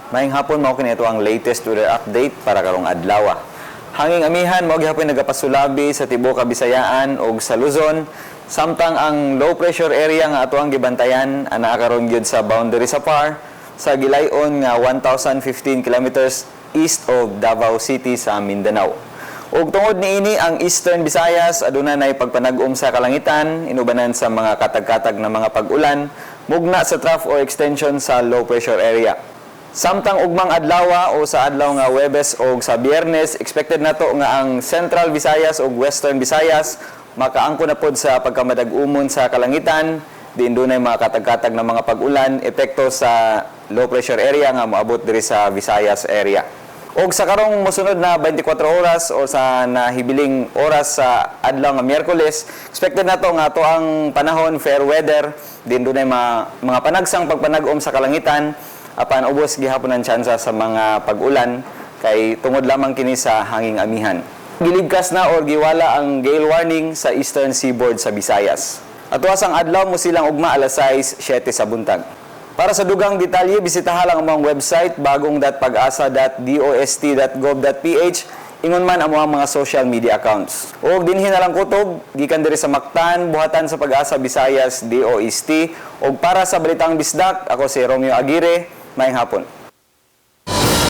Maayong hapon, mao kini ato ang latest weather update para karong adlaw. Hanging amihan mao gihapon nagapasulabi sa tibuok Kabisayaan ug sa Luzon, samtang ang low pressure area nga ato ang gibantayan anaa karon gyud sa boundary sa PAR sa gilayon nga 1015 kilometers east of Davao City sa Mindanao. Ug tungod niini, ang Eastern Visayas aduna nay pagpanag-om sa kalangitan inubanan sa mga katag-katag na mga pag-ulan mugna sa trough or extension sa low pressure area. Samtang ugmang adlaw o sa adlaw nga Webes o sa Biyernes, expected nato nga ang Central Visayas ug Western Visayas makaangko na pod sa pagkamadag-umon sa kalangitan, diin dunay mga katag-katag na mga pag-ulan epekto sa low pressure area nga moabot diri sa Visayas area. Og sa karong mosunod na 24 oras o sa nahibiling oras sa adlaw nga Miyerkules, expected nato nga ato ang panahon fair weather, diin dunay mga panagsang pagpanag-om sa kalangitan, apan ubos gihapon ang tsansa sa mga pag-ulan kay tungod lamang kini sa hanging amihan. Giligkas na or giwala ang gale warning sa Eastern Seaboard sa Visayas. Atuas ang adlaw mo silang ugma alas 6:07 sa buntag. Para sa dugang detalye, bisitaha lang ang among website bagong.pagasa.dost.gov.ph, ingon man ang mga social media accounts. O dinhi na lang kutob, gikan diri sa Mactan, buhatan sa Pag-asa Visayas, DOST. Og para sa Balitang Bisdak, ako si Romeo Aguirre. Maayong hapon.